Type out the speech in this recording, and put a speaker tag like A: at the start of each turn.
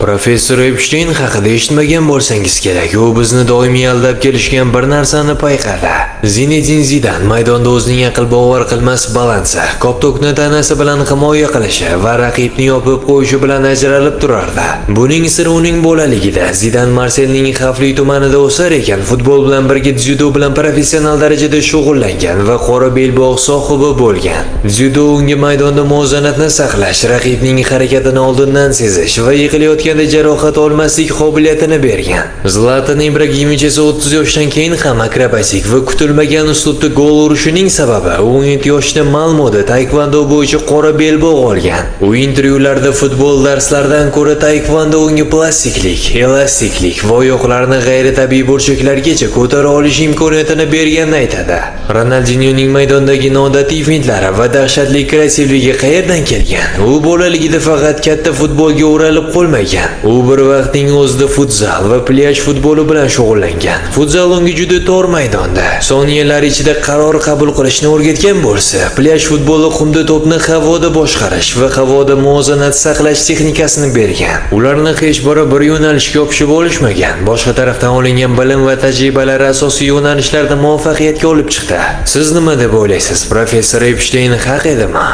A: Professor Epshteyn haqida eshitmagan bo'lsangiz kerak. U bizni doimiy aldab kelishgan bir narsani payqadi. Zinedin Zidan maydonda o'zining aql bovar qilmas balansi, koptokni tanasi bilan himoya qilishi va raqibni yopib qo'yishi bilan ajralib turardi. Buning siri uning bolaligida. Zidan Marselning xavfli tumanida o'sar ekan, futbol bilan birga dzyudo bilan professional darajada shug'ullangan va qora belbog' sohibi bo'lgan. Dzyudo unga maydonda muvozanatni saqlash, raqibning harakatini oldindan sezish va yiqilayotganda jarohat olmaslik qobiliyatini bergan. Zlatan Ibragimovich esa 30 yoshdan keyin ham akrobatik va kutilmagan uslubda gol urishining sababi 17 yoshda Malmoda taekvondo bo'yicha qora belbog' olgan. U intervyularda futbol darslaridan ko'ra taekvondo unga plastiklik, elastiklik va oyoqlarni g'ayritabiiy burchaklargacha ko'tara olish imkoniyatini berganini aytadi. Ronaldinyoning maydondagi noodatiy fintlari va dahshatli kreativligi qayerdan kelgan? U bolaligida faqat katta futbolga o'ralib qolmagan. U bir vaqtning o'zida futzal va plyaj futboli bilan shug'ullangan. Futzal unga juda tor maydonda soniyalar ichida qaror qabul qilishni o'rgatgan bo'lsa, plyaj futboli qumda to'pni havoda boshqarish va havoda muvozanat saqlash texnikasini bergan. Ularni hech biri bir yo'nalishga yopishib olishmagan. Boshqa tarafdan olingan bilim va tajribalar asosiy yo'nalishlarda muvaffaqiyatga olib chiqdi. Siz nima deb o'ylaysiz? Professor Epshteyn haq edimi?